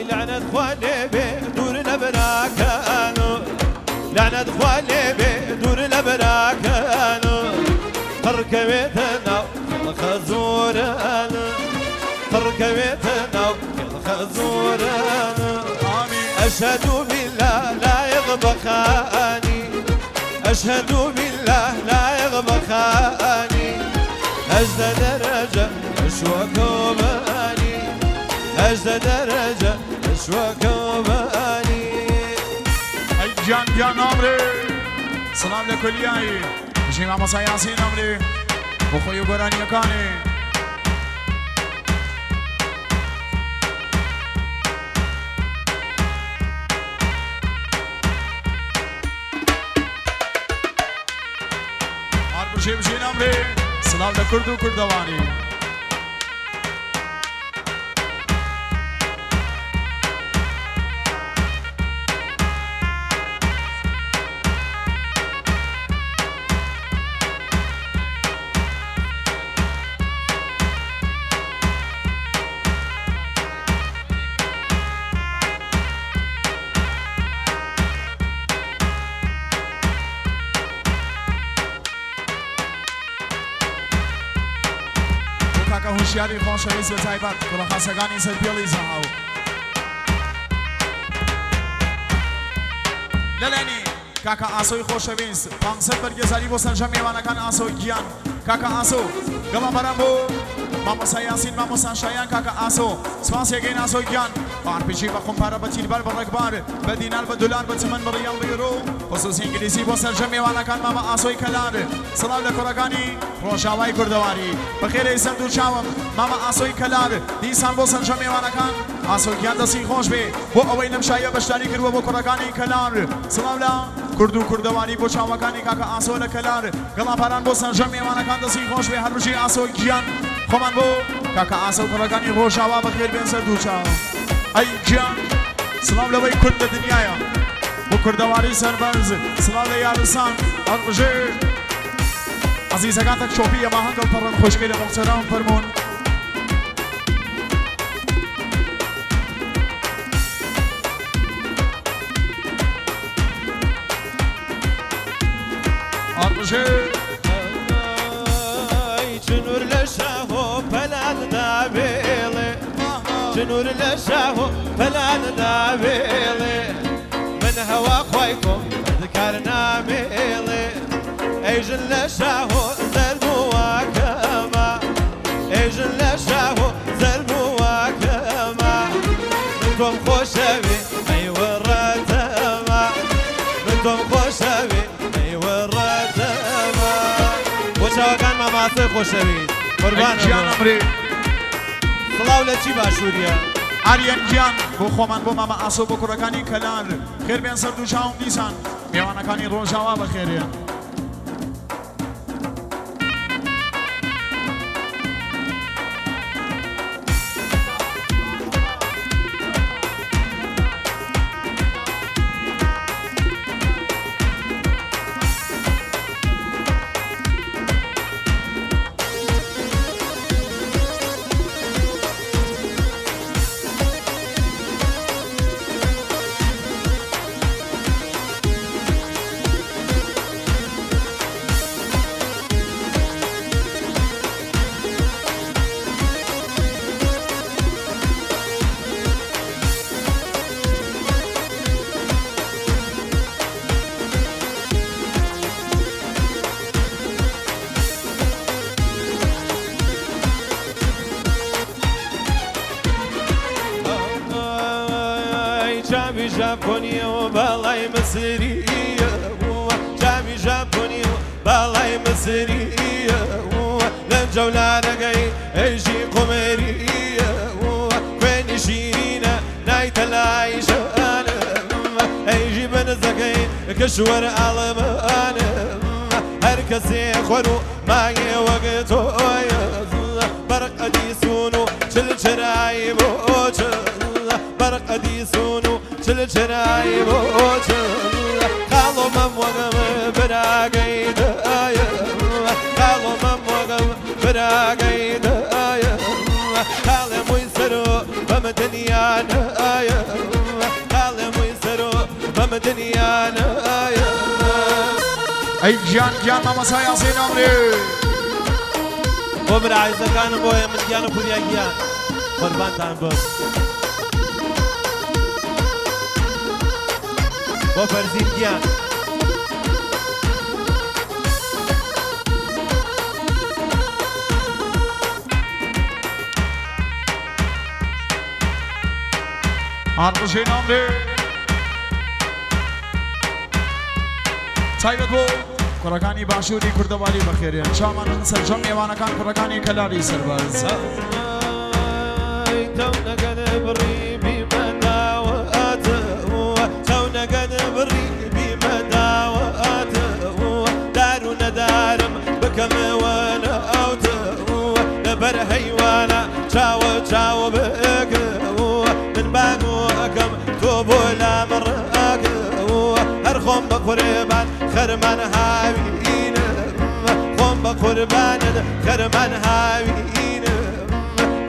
لعنت خوا لێبێ دوور لە براکان لعنت خوا لێبێ دوور لە براکان قڕکەوێتە ناو خەزۆران قڕکەوێتە ناو خەزۆران. أشهد بالله لا يغبى خاني، أشهد بالله لا يغبى خاني، أجد درجة أشوى كوباني، أجد درجة أشوى كوباني. ئەی گیان گیان ئامرێ، سڵام لە کولیایی بژی مامۆستا یاسین ئەمرێ بۆ خۆی و گۆرانیەکانی. هەر بژی بژین ئەمرێ، سڵاو لە کورد و کوردەوانی. کاکە هۆشیاری خۆشەویست بە تایبەت کوڕە خاسەکانی سەرپێڵی زەهاو لەلێنی کاکە ئاسۆی خۆشەویست 500 بەرگێزاری بۆ سەرجەم میوانەکان. ئاسۆ گیان کاکە ئاسۆ گەڵامبەران بۆ مامۆستا یاسین مامۆستا شایان کاکە ئاسۆ سپاسێکەین ئاسۆ گیان. بە RPG بە خۆمپارە بە تیربار بە ڕێکبار بە دینار بە دولار بە تمەن بە ڕیاڵ بە یۆرۆ خصوصی ئینگلیزی بۆ سەرجەم میوانەکان مامە ئاسۆی کەلار. سڵاو لە کوڕەکانی ڕۆژاوای کوردەواری بەخێرەی سەر دوو چاوم مامە ئاسۆی کەلار. دیسان بۆ سەرجەم میوانەکان ئاسۆ گیان دەستی خۆش بێ بۆ ئەوەی لەم شایە بەشداری کردووە بۆ کوڕەکانی کەلار. سڵاو لە کورد و کوردەواری بۆ چاوەکانی کاکە ئاسۆ لە کەلار. گەڵاپاران بۆ سەرجەم میوانەکان دەستی خۆش بێ. هەر بژی ئاسۆ گیان. خۆمان بۆ کاکە ئاسۆ کوڕەکانی ڕۆژاوا بەخێر بێن سەر دوو چاو. ئەی گیان سڵاو لەوەی کورد لە دنیایە بۆ کوردەواری سەربەرز. سڵاو لە یارسان. هەر بژێ عەزیزەکان تەک چۆپی ئەمە هەنگڵ پەڕن خۆشکەی لە موحتەرام فەرموون. هەر بژێ. چنور لە شاهۆ پەلان دابێڵێ، چنور لە شاهۆ پەلان دابێڵێ، من هەوا خوای کۆم کار نامێڵێ، ئەیژن لە شاهۆ زەربووەکەمە، ئەیژن لە شاهۆ زەربووەکەمە، من تۆم خۆشەوێ ئەیوەڕەتەمە، من تۆم خۆشەوێ ئەیوەڕەتەمە. بۆ چاوەکان ماماسۆی خۆشەویست قوربانە. گیان ئەمرێ. سڵاو لە چی باشووریە؟ ئاریان گیان بۆ خۆمان بۆ مامە ئاسۆ بۆ کوڕەکانی کەلار خێر بێن سەر دوو چاوم. دیسان میوانەکانی ڕۆژاوا بەخێرێن. چاوی ژاپۆنی و باڵای مسریە، چاوی ژاپۆنی و باڵای مسریە، لە جەولانەکەی ئەیژی قومەریە، خوێنی شیرینە نایتە لای ژانە، ئەیژی بەنزەکەی کەشوەر ئاڵمانە، هەر کەسێ خۆر و مایێ وەک تۆیە، بەرق ئەدیسون و چل چرای بۆچ، بەرق ئەدیسون و چل چرای بۆچ، خاڵۆ مەم وەگەم براگەی دایە، خاڵۆ مەم وەگەم براگەی دایە. ئەی گیان گیان مامۆستا یاسین ئەمرێ. بۆ برا عەزیزەکانم بۆ هێمن گیان و پوریا گیان قوربانتان بم. بۆ فەرزین گیان. هەر بژین ئەمرێ. تایبەت بۆ کوڕەکانی باشووری کوردەواری بەخێرێن چاوانن سەرجەم میوانەکان کوڕەکانی کەلاری سەربەرز. تەونەگەن بڕی بیمەداوەتەوە، تەونەگەن بڕی بیمەداوەتەوە، دار و نەدارم بکەمەوە ناوتەوە، لەبەر هەیوانە چاوە چاوە بکەوە، من بانگۆکەم تۆ بۆ لامڕاکەوە، هەر خۆم بە قوربان خەرمان هاوینم، خۆم بە قوربانت خەرمان هاوینم،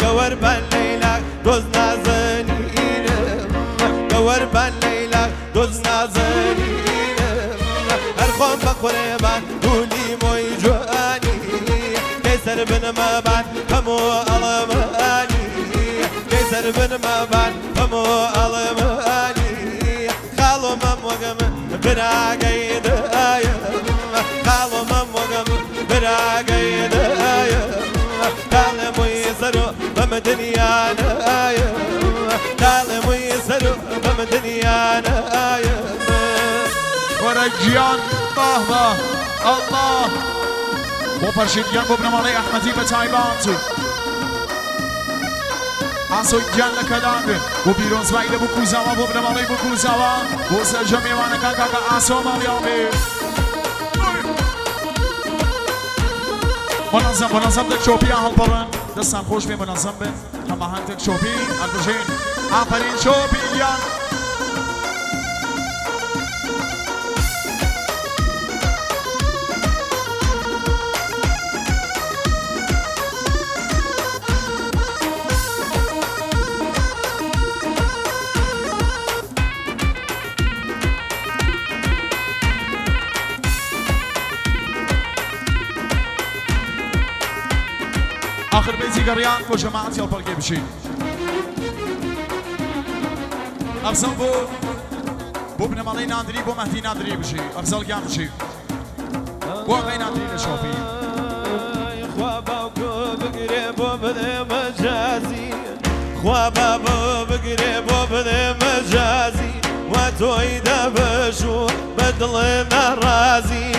گەوەربان لەیلاک دۆز نازەنینم، گەوەربان لەیلاک دۆز نازەنینم، هەر خۆم بە قوربان دوولی مۆی جوانی، کەی سەر بنمەبان هەموو ئەڵمانی، کەی سەر بنمەبان هەموو ئەڵمانی، خاڵۆ مەم وەگەم براگەی دایم، خاڵۆ مەم وەگەم براگەی دایم، تاڵێ مووی سەرۆ بەمە دنیانایم، تاڵێ مووی سەرۆ بەمە دنیانایم. وەرە گیان باه باه ئەڵڵا. بۆ پەرشید گیان بۆ بنەماڵەی ئەحمەدی بە تایبەت. ئاسۆ گیان لە کەلان بۆ پیرۆزبایی لە بکوزاوە بۆ بنەماڵەی بکوزاوە بۆ سەرجەم میوانەکان کاکە ئاسۆ ماڵیان بێ. منەزەم منەزەم دەک چۆپیان هەڵپەڕن، دەستان خۆش بێ منەزەم بن، هەماهەنگ دەک چۆپی هەڵبژین. ئافەرین چۆپی گیان. آخر بێزی گەڕیان بۆ جەماعەتی هەڵپەڕکێ بژین. ئەفزەڵ بۆ بنەماڵەی نادری بۆ مەهدی نادری بژی. ئەفزەڵ گیان بژی. بۆ ئاغای نادری لە شۆپی. خوا باوکۆ بگرێ بۆ بڵێ مەجازی، خوا بابۆ بگرێ بۆ بڵێ مەجازی، وا تۆی دەبەش و بە دڵێ ناڕازی،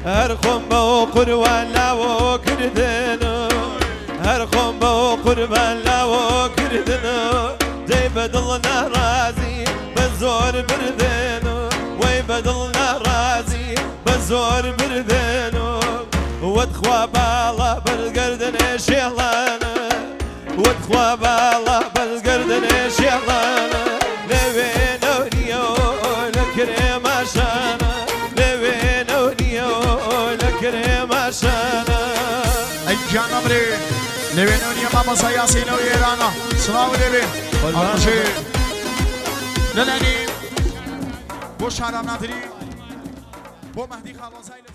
هەر خۆم بەو قوربان لاوە کردن، هەر خۆم بەو قوربان لاوە کردن، دەی بە دڵ ناڕازی بە زۆر بردن، وەی بە دڵ ناڕازی بە زۆر بردن، وەتخوا باڵا بەرزگەردنێ شێڵانە، وەتخوا باڵا بەرزگەردنێ شێڵانە، لەوێ نەونیەوە لە کرێماشانە، لەوێ نەونیەوە لە کرێماشانە. ئەی گیان ئەمرێ لەوێ نەونیە مامۆستا یاسینەوە ئێرانە، سڵاو لێبێ. ئەڵبژێ لەلایەنی بۆ شارام نادری بۆ مەهدی خاڵۆزای لە